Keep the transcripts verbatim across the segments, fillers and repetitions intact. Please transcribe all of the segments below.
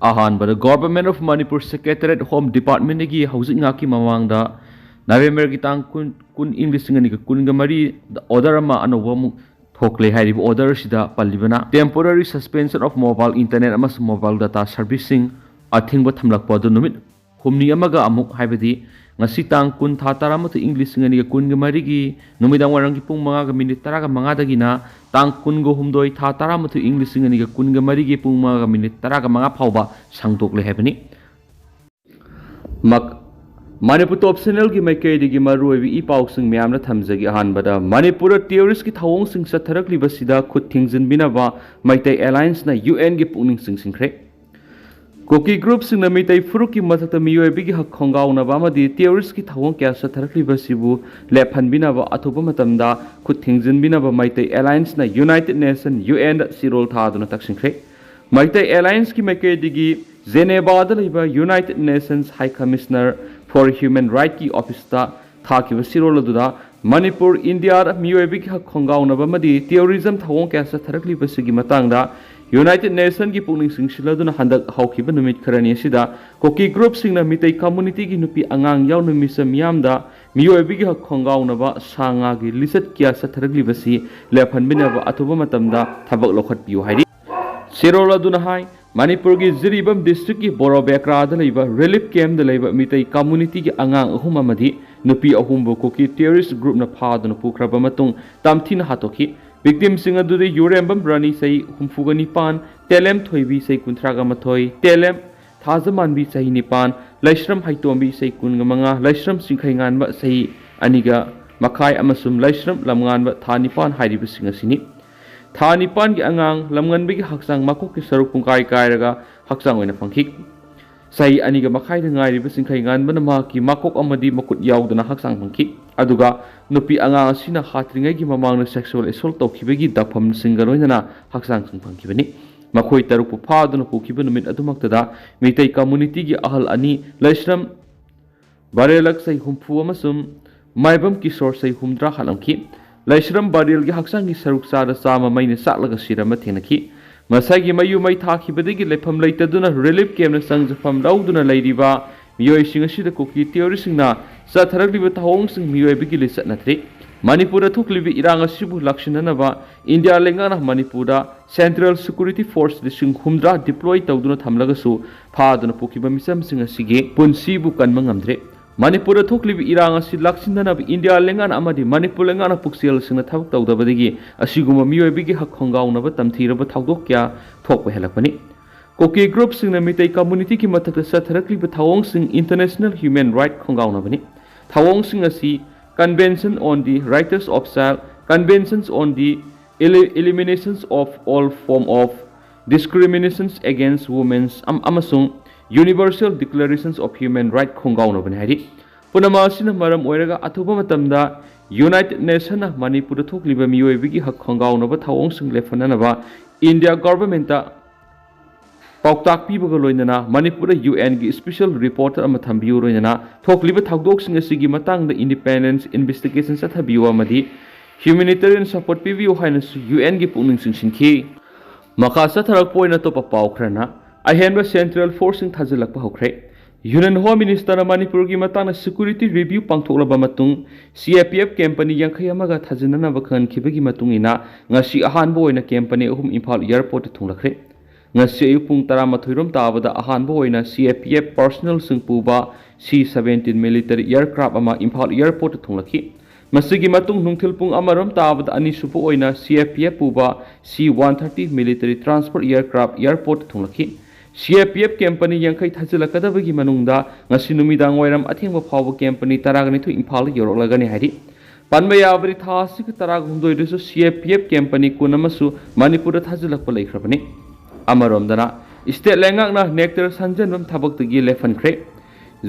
ꯑꯍꯥꯟꯕꯗ, Government of Manipur Secretariat Home Departmentꯗꯒꯤ ꯍꯧꯖꯤꯛ ꯉꯥꯏꯍꯥꯛꯀꯤ ꯃꯃꯥꯡꯗ, ꯅꯕꯦꯝꯕꯔꯒꯤ ꯇꯥꯡ ꯀꯨꯟ, ꯀꯨꯟ, ꯏꯪ ꯂꯤꯁꯤꯡ ꯑꯅꯤꯒ ꯀꯨꯟꯒ ꯃꯔꯤ order ꯑꯃ ꯑꯅꯧꯕ ꯑꯃꯨꯛ ꯊꯣꯛꯂꯦ꯫ ꯍꯥꯏꯔꯤꯕ order ꯑꯁꯤꯗ ꯄꯜꯂꯤꯕꯅ temporary suspension of mobile internet ꯑꯃꯁꯨꯡ mobile data serviceꯁꯤꯡ ꯑꯊꯤꯡꯕ ꯊꯝꯂꯛꯄ ꯑꯗꯨ ꯅꯨꯃꯤꯠ ꯍꯨꯝꯅꯤ ꯑꯃꯒ ꯑꯃꯨꯛ, ꯍꯥꯏꯕꯗꯤ ꯉꯁꯤ ꯇꯥꯡ ꯀꯨꯟ, ꯊꯥ ꯇꯔꯥꯃꯥꯊꯣꯏ, ꯏꯪ ꯂꯤꯁꯤꯡ ꯑꯅꯤꯒ ꯀꯨꯟꯒ ꯃꯔꯤꯒꯤ ꯅꯨꯃꯤꯗꯥꯡ ꯋꯥꯏꯔꯝꯒꯤ ꯄꯨꯡ ꯃꯉꯥꯒ ꯃꯤꯅꯤꯠ ꯇꯔꯥꯒ ꯃꯉꯥꯗꯒꯤꯅ ꯇꯥꯡ ꯀꯨꯟꯒ ꯍꯨꯝꯗꯣꯏ, ꯊꯥ ꯇꯔꯥꯃꯥꯊꯣꯏ, ꯏꯪ ꯂꯤꯁꯤꯡ ꯑꯅꯤꯒ ꯀꯨꯟꯒ ꯃꯔꯤꯒꯤ ꯄꯨꯡ ꯃꯉꯥꯒ ꯃꯤꯅꯤꯠ ꯇꯔꯥꯒ ꯃꯉꯥ ꯐꯥꯎꯕ ꯁꯥꯡꯗꯣꯛꯂꯦ ꯍꯥꯏꯕꯅꯤ꯫ ꯃꯛ-, ꯃꯅꯤꯄꯨꯔ Top Channelꯒꯤ ꯃꯥꯏꯀꯩꯗꯒꯤ ꯃꯔꯨꯑꯣꯏꯕ ꯏ ꯄꯥꯎꯁꯤꯡ ꯃꯌꯥꯝꯅ ꯊꯝꯖꯒꯦ꯫ ꯑꯍꯥꯟꯕꯗ, ꯃꯅꯤꯄꯨꯔꯗ terroristꯀꯤ ꯊꯧꯑꯣꯡꯁꯤꯡ ꯆꯠꯊꯔꯛꯂꯤꯕꯁꯤꯗ ꯈꯨꯠ ꯊꯤꯡꯖꯤꯟꯕꯤꯅꯕ ꯃꯩꯇꯩ Allianceꯅ UNꯒꯤ ꯄꯨꯛꯅꯤꯡ ꯆꯤꯡꯁꯤꯟꯈ꯭ꯔꯦ꯫ ꯀꯨꯀꯤ groupꯁꯤꯡꯅ ꯃꯤꯇꯩ ꯐꯨꯔꯨꯞꯀꯤ ꯃꯊꯛꯇ ꯃꯤꯑꯣꯏꯕꯒꯤ ꯍꯛ ꯈꯣꯡꯒꯥꯎꯅꯕ ꯑꯃꯗꯤ terroristꯀꯤ ꯊꯧꯑꯣꯡ ꯀꯌꯥ ꯆꯠꯊꯔꯛꯂꯤꯕꯁꯤꯕꯨ ꯂꯦꯞꯍꯟꯕꯤꯅꯕ ꯑꯊꯨꯕ ꯃꯇꯝꯗ ꯈꯨꯠ ꯊꯤꯡꯖꯤꯟꯕꯤꯅꯕ ꯃꯩꯇꯩ Allianceꯅ United Nation, UNꯗ ꯆꯦꯔꯣꯜ ꯊꯥꯗꯨꯅ ꯇꯛꯁꯤꯟꯈ꯭ꯔꯦ꯫ ꯃꯩꯇꯩ Allianceꯀꯤ ꯃꯥꯏꯀꯩꯗꯒꯤ ꯖꯦꯅꯦꯕꯥꯗ ꯂꯩꯕ United Nations High Commissioner for Human Rightsꯀꯤ officeꯇ ꯊꯥꯈꯤꯕ ꯆꯦꯔꯣꯜ ꯑꯗꯨꯗ, ꯃꯅꯤꯄꯨꯔ, ꯏꯟꯗꯤꯌꯥꯗ ꯃꯤꯑꯣꯏꯕꯒꯤ ꯍꯛ ꯈꯣꯡꯒꯥꯎꯅꯕ ꯑꯃꯗꯤ terrorism ꯊꯧꯑꯣꯡ ꯀꯌꯥ ꯆꯠꯊꯔꯛꯂꯤꯕꯁꯤꯒꯤ ꯃꯇꯥꯡꯗ United Nationꯒꯤ ꯄꯨꯛꯅꯤꯡ ꯆꯤꯡꯁꯤꯜꯂꯗꯨꯅ ꯍꯟꯗꯛ ꯍꯧꯈꯤꯕ ꯅꯨꯃꯤꯠ ꯈꯔꯅꯤ ꯑꯁꯤꯗ ꯀꯨꯀꯤ groupꯁꯤꯡꯅ ꯃꯤꯇꯩ communityꯒꯤ ꯅꯨꯄꯤ ꯑꯉꯥꯡ ꯌꯥꯎꯅ ꯃꯤꯆꯝ ꯃꯤꯌꯥꯝꯗ ꯃꯤꯑꯣꯏꯕꯒꯤ ꯍꯛ ꯈꯣꯡꯒꯥꯎꯅꯕ ꯁꯥ ꯉꯥꯒꯤ ꯂꯤꯆꯠ ꯀꯌꯥ ꯆꯠꯊꯔꯛꯂꯤꯕꯁꯤ ꯂꯦꯞꯍꯟꯕꯤꯅꯕ ꯑꯊꯨꯕ ꯃꯇꯝꯗ ꯊꯕꯛ ꯂꯧꯈꯠꯄꯤꯌꯨ ꯍꯥꯏꯔꯤ꯫ ꯆꯦꯔꯣꯜ ꯑꯗꯨꯅ ꯍꯥꯏ, ꯃꯅꯤꯄꯨꯔꯒꯤ ꯖꯤꯔꯤꯕꯥꯝ districtꯀꯤ ꯕꯣꯔꯣꯕꯦꯀ꯭ꯔꯥꯗ ꯂꯩꯕ relief campꯇ ꯂꯩꯕ ꯃꯤꯇꯩ communityꯒꯤ ꯑꯉꯥꯡ ꯑꯍꯨꯝ ꯑꯃꯗꯤ ꯅꯨꯄꯤ ꯑꯍꯨꯝꯕꯨ ꯀꯨꯀꯤ terrorist groupꯅ ꯐꯥꯗꯨꯅ ꯄꯨꯈ꯭ꯔꯕ ꯃꯇꯨꯡ ꯇꯝꯊꯤꯅ ꯍꯥꯠꯇꯣꯛꯈꯤ꯫ Victimꯁꯤꯡ ꯑꯗꯨꯗꯤ ꯌꯨꯔꯦꯝꯕꯝ ꯔꯥꯅꯤ, ꯆꯍꯤ ꯍꯨꯝꯐꯨꯒ ꯅꯤꯄꯥꯟ, ꯇꯦꯂꯦꯝ ꯊꯣꯏꯕꯤ, ꯆꯍꯤ ꯀꯨꯟꯊ꯭ꯔꯥꯒ ꯃꯥꯊꯣꯏ, ꯇꯦꯂꯦꯝ ꯊꯥꯖꯃꯥꯟꯕꯤ, ꯆꯍꯤ ꯅꯤꯄꯥꯟ, ꯂꯩꯁ꯭ꯔꯝ ꯍꯩꯇꯣꯝꯕꯤ, ꯆꯍꯤ ꯀꯨꯟꯒ ꯃꯉꯥ, ꯂꯩꯁ꯭ꯔꯝ ꯆꯤꯡꯈꯩꯉꯥꯟꯕ, ꯆꯍꯤ ꯑꯅꯤꯒ ꯃꯈꯥꯏ, ꯑꯃꯁꯨꯡ ꯂꯩꯁ꯭ꯔꯝ ꯂꯝꯉꯥꯟꯕ, ꯊꯥ ꯅꯤꯄꯥꯟ ꯍꯥꯏꯔꯤꯕꯁꯤꯡ ꯑꯁꯤꯅꯤ꯫ ꯊꯥ ꯅꯤꯄꯥꯟꯒꯤ ꯑꯉꯥꯡ ꯂꯝꯉꯟꯕꯒꯤ ꯍꯛꯆꯥꯡ ꯃꯀꯣꯛꯀꯤ ꯁꯔꯨꯛ ꯄꯨꯡꯀꯥꯏ ꯀꯥꯏꯔꯒ ꯍꯛꯆꯥꯡ ꯑꯣꯏꯅ ꯐꯪꯈꯤ꯫ ꯆꯍꯤ ꯑꯅꯤꯒ ꯃꯈꯥꯏꯗ ꯉꯥꯏꯔꯤꯕ ꯆꯤꯡꯈꯩꯉꯥꯟꯕꯅ ꯃꯍꯥꯛꯀꯤ ꯃꯀꯣꯛ ꯑꯃꯗꯤ ꯃꯈꯨꯠ ꯌꯥꯎꯗꯅ ꯍꯛꯆꯥꯡ ꯐꯪꯈꯤ꯫ ꯑꯗꯨꯒ ꯅꯨꯄꯤ ꯑꯉꯥꯡ ꯑꯁꯤꯅ ꯍꯥꯠꯇ꯭ꯔꯤꯉꯩꯒꯤ ꯃꯃꯥꯡꯗ sexual assault ꯇꯧꯈꯤꯕꯒꯤ ꯗꯥꯛꯐꯝꯁꯤꯡꯒ ꯂꯣꯏꯅꯅ ꯍꯛꯆꯥꯡꯁꯤꯡ ꯐꯪꯈꯤꯕꯅꯤ꯫ ꯃꯈꯣꯏ ꯇꯔꯨꯛꯄꯨ ꯐꯥꯗꯨꯅ ꯄꯨꯈꯤꯕ ꯅꯨꯃꯤꯠ ꯑꯗꯨꯃꯛꯇꯗ ꯃꯤꯇꯩ communityꯒꯤ ꯑꯍꯜ ꯑꯅꯤ, ꯂꯩꯁ꯭ꯔꯝ ꯕꯔꯦꯂꯛ, ꯆꯍꯤ ꯍꯨꯝꯐꯨ, ꯑꯃꯁꯨꯡ ꯃꯥꯏꯕꯝ ꯀꯤꯁꯣꯔ, ꯆꯍꯤ ꯍꯨꯝꯗ꯭ꯔꯥ, ꯍꯥꯠꯂꯝꯈꯤ꯫ ꯂꯩꯁ꯭ꯔꯝ ꯕꯔꯦꯜꯒꯤ ꯍꯛꯆꯥꯡꯒꯤ ꯁꯔꯨꯛ ꯆꯥꯗ ꯆꯥꯝꯃ ꯃꯩꯅ ꯆꯥꯛꯂꯒ ꯁꯤꯔꯝꯕ ꯊꯦꯡꯅꯈꯤ꯫ ꯃꯁꯥꯒꯤ ꯃꯌꯨꯝ ꯃꯩ ꯊꯥꯈꯤꯕꯗꯒꯤ ꯂꯩꯐꯝ ꯂꯩꯇꯗꯨꯅ ꯔꯤꯂꯤꯐ ꯀꯦꯝꯞꯅ ꯆꯪꯖꯐꯝ ꯂꯧꯗꯨꯅ ꯂꯩꯔꯤꯕ ꯃꯤꯑꯣꯏꯁꯤꯡ ꯑꯁꯤꯗ ꯀꯨꯀꯤ ꯇꯦꯔꯣꯔꯤꯁꯁꯤꯡꯅ ꯆꯠꯊꯔꯛꯂꯤꯕ ꯊꯧꯑꯣꯡꯁꯤꯡ ꯃꯤꯑꯣꯏꯕꯒꯤ ꯂꯤꯆꯠ ꯅꯠꯇ꯭ꯔꯦ꯫ ꯃꯅꯤꯄꯨꯔꯗ ꯊꯣꯛꯂꯤꯕ ꯏꯔꯥꯡ ꯑꯁꯤꯕꯨ ꯂꯥꯛꯁꯤꯟꯅꯅꯕ ꯏꯟꯗꯤꯌꯥ ꯂꯩꯉꯥꯛꯅ ꯃꯅꯤꯄꯨꯔꯗ ꯁꯦꯟꯇ꯭ꯔꯦꯜ ꯁꯦꯀ꯭ꯌꯨꯔꯤꯇꯤ ꯐꯣꯔꯁ ꯂꯤꯁꯤꯡ ꯍꯨꯝꯗ꯭ꯔꯥ ꯗꯤꯄ꯭ꯂꯣꯏ ꯇꯧꯗꯨꯅ ꯊꯝꯂꯒꯁꯨ ꯐꯥꯗꯨꯅ ꯄꯨꯈꯤꯕ ꯃꯤꯆꯝꯁꯤꯡ ꯑꯁꯤꯒꯤ ꯄꯨꯟꯁꯤꯕꯨ ꯀꯟꯕ ꯉꯝꯗ꯭ꯔꯦ꯫ ꯃꯅꯤꯄꯨꯔꯗ ꯊꯣꯛꯂꯤꯕ ꯏꯔꯥꯡ ꯑꯁꯤ ꯂꯥꯛꯁꯤꯟꯅꯅꯕ ꯏꯟꯗꯤꯌꯥ ꯂꯩꯉꯥꯛꯅ ꯑꯃꯗꯤ ꯃꯅꯤꯄꯨꯔ ꯂꯩꯉꯥꯛꯅ ꯄꯨꯛꯆꯦꯜꯁꯤꯡꯅ ꯊꯕꯛ ꯇꯧꯗꯕꯗꯒꯤ ꯑꯁꯤꯒꯨꯝꯕ ꯃꯤꯑꯣꯏꯕꯒꯤ ꯍꯛ ꯈꯣꯡꯒꯥꯎꯅꯕ ꯇꯝꯊꯤꯔꯕ ꯊꯧꯗꯣꯛ ꯀꯌꯥ ꯊꯣꯛꯄ ꯍꯦꯜꯂꯛꯄꯅꯤ꯫ ꯀꯨꯀꯤ ꯒ꯭ꯔꯨꯞꯁꯤꯡꯅ ꯃꯤꯇꯩ ꯀꯝꯃ꯭ꯌꯨꯅꯤꯇꯤꯒꯤ ꯃꯊꯛꯇ ꯆꯠꯊꯔꯛꯂꯤꯕ ꯊꯧꯑꯣꯡꯁꯤꯡ ꯏꯟꯇꯔꯅꯦꯁꯅꯦꯜ ꯍ꯭ꯌꯨꯃꯦꯟ ꯔꯥꯏꯠ ꯈꯣꯡꯒꯥꯎꯅꯕꯅꯤ꯫ ꯊꯧꯑꯣꯡꯁꯤꯡ ꯑꯁꯤ Convention on the Rights of Child, Conventions on the Eli- Eliminations of All Form of Discriminations Against Women ꯑꯃꯁꯨꯡ Universal Declarations of Human Rights ꯈꯣꯡꯒꯥꯎꯅꯕꯅꯤ ꯍꯥꯏꯔꯤ꯫ ꯄꯨꯝꯅꯃꯛ ꯑꯁꯤꯅ ꯃꯔꯝ ꯑꯣꯏꯔꯒ ꯑꯊꯨꯕ ꯃꯇꯝꯗ ꯌꯨꯅꯥꯏꯇꯦꯗ ꯅꯦꯁꯟꯅ ꯃꯅꯤꯄꯨꯔꯗ ꯊꯣꯛꯂꯤꯕ ꯃꯤꯑꯣꯏꯕꯒꯤ ꯍꯛ ꯈꯣꯡꯒꯥꯎꯅꯕ ꯊꯧꯑꯣꯡꯁꯤꯡ ꯂꯦꯞꯍꯟꯅꯅꯕ ꯏꯟꯗꯤꯌꯥ ꯒꯣꯚꯔꯟꯃꯦꯟꯠꯇ ꯄꯥꯎꯇꯥꯛ ꯄꯤꯕꯒ ꯂꯣꯏꯅꯅ ꯃꯅꯤꯄꯨꯔꯗ ꯌꯨ ꯑꯦꯟꯒꯤ ꯁ꯭ꯄꯦꯁꯤꯌꯦꯜ ꯔꯤꯄꯣꯔꯇꯔ ꯑꯃ ꯊꯝꯕꯤꯌꯨ, ꯂꯣꯏꯅꯅ ꯊꯣꯛꯂꯤꯕ ꯊꯧꯗꯣꯛꯁꯤꯡ ꯑꯁꯤꯒꯤ ꯃꯇꯥꯡꯗ ꯏꯟꯗꯤꯄꯦꯟꯗꯦꯟꯁ ꯏꯟꯚꯦꯁꯇꯤꯒꯦꯁꯟ ꯆꯠꯊꯕꯤꯌꯨ ꯑꯃꯗꯤ ꯍ꯭ꯌꯨꯃꯦꯅꯤꯇꯦꯔꯤꯌꯟ ꯁꯄꯣꯔꯠ ꯄꯤꯕꯤꯌꯨ ꯍꯥꯏꯅꯁꯨ ꯌꯨ ꯑꯦꯟꯒꯤ ꯄꯨꯛꯅꯤꯡ ꯆꯤꯡꯁꯤꯟꯈꯤ꯫ ꯃꯈꯥ ꯆꯠꯊꯔꯛꯄ ꯑꯣꯏꯅ ꯑꯇꯣꯞꯄ ꯄꯥꯎ ꯈꯔꯅ ꯑꯍꯦꯟꯕ ꯁꯦꯟꯇ꯭ꯔꯦꯜ ꯐꯣꯔꯁꯁꯤꯡ ꯊꯥꯖꯤꯜꯂꯛꯄ ꯍꯧꯈ꯭ꯔꯦ꯫ ꯌꯨꯅꯤꯌꯟ ꯍꯣꯝ ꯃꯤꯅꯤꯁꯇꯔꯅ ꯃꯅꯤꯄꯨꯔꯒꯤ ꯃꯇꯥꯡꯗ ꯁꯦꯀ꯭ꯌꯨꯔꯤꯇꯤ ꯔꯤꯚ꯭ꯌꯨ ꯄꯥꯡꯊꯣꯛꯂꯕ ꯃꯇꯨꯡ ꯁꯤ ꯑꯦ ꯄꯤ ꯑꯦꯐ ꯀꯦꯝꯄꯅꯤ ꯌꯥꯡꯈꯩ ꯑꯃꯒ ꯊꯥꯖꯤꯟꯅꯅꯕ ꯈꯪꯍꯟꯈꯤꯕꯒꯤ ꯃꯇꯨꯡ ꯏꯟꯅ ꯉꯁꯤ ꯑꯍꯥꯟꯕ ꯑꯣꯏꯅ ꯀꯦꯝꯄꯅꯤ ꯑꯍꯨꯝ ꯏꯝꯐꯥꯜ ꯑꯦꯌꯔꯄꯣꯔꯠꯇ ꯊꯨꯡꯂꯛꯈ꯭ꯔꯦ꯫ ꯉꯁꯤ ꯑꯌꯨꯛ ꯄꯨꯡ ꯇꯔꯥꯃꯥꯊꯣꯏ ꯔꯣꯝ ꯇꯥꯕꯗ ꯑꯍꯥꯟꯕ ꯑꯣꯏꯅ ꯁꯤ ꯑꯦ ꯄꯤ ꯑꯦꯐ ꯄꯔꯁꯅꯦꯜꯁꯤꯡ ꯄꯨꯕ ꯁꯤ ꯁꯕꯦꯟꯇꯤꯟ ꯃꯤꯂꯤꯇꯔꯤ ꯑꯦꯌꯔꯀ꯭ꯔꯥꯐ ꯑꯃ ꯏꯝꯐꯥꯜ ꯑꯦꯌꯔꯄꯣꯔꯠꯇ ꯊꯨꯡꯂꯛꯈꯤ꯫ ꯃꯁꯤꯒꯤ ꯃꯇꯨꯡ ꯅꯨꯡꯊꯤꯜ ꯄꯨꯡ ꯑꯃ ꯔꯣꯝ ꯇꯥꯕꯗ ꯑꯅꯤꯁꯨꯕ ꯑꯣꯏꯅ ꯁꯤ ꯑꯦ ꯄꯤ ꯑꯦꯐ ꯄꯨꯕ ꯁꯤ one thirty military transport aircraft ꯑꯦꯌꯔꯄꯣꯔꯠꯇ ꯊꯨꯡꯂꯛꯈꯤ꯫ ꯁꯤ ꯑꯦ ꯄꯤ ꯑꯦꯐ ꯀꯦꯝꯄꯅꯤ ꯌꯥꯡꯈꯩ ꯊꯥꯖꯤꯜꯂꯛꯀꯗꯕꯒꯤ ꯃꯅꯨꯡꯗ ꯉꯁꯤ ꯅꯨꯃꯤꯗꯥꯡ ꯋꯥꯏꯔꯝ ꯑꯊꯦꯡꯕ ꯐꯥꯎꯕ ꯀꯦꯝꯄꯅꯤ ꯇꯔꯥꯒ ꯅꯤꯊꯣꯏ ꯏꯝꯐꯥꯜꯗ ꯌꯧꯔꯛꯂꯒꯅꯤ ꯍꯥꯏꯔꯤ꯫ ꯄꯟꯕ ꯌꯥꯕꯗꯤ ꯊꯥ ꯑꯁꯤꯒꯤ ꯇꯔꯥꯒ ꯍꯨꯝꯗꯣꯏꯗꯁꯨ ꯁꯤ ꯑꯦ ꯄꯤ ꯑꯦꯐ ꯀꯦꯝꯄꯅꯤ ꯀꯨꯟ ꯑꯃꯁꯨ ꯃꯅꯤꯄꯨꯔꯗ ꯊꯥꯖꯤꯜꯂꯛꯄ ꯂꯩꯈ꯭ꯔꯕꯅꯤ꯫ ꯑꯃꯔꯣꯝꯗꯅ ꯁ꯭ꯇꯦꯠ ꯂꯩꯉꯥꯛꯅ ꯅꯦꯛꯇꯔ ꯁꯟꯖꯦꯟꯕꯝ ꯊꯕꯛꯇꯒꯤ ꯂꯦꯞꯍꯟꯈ꯭ꯔꯦ꯫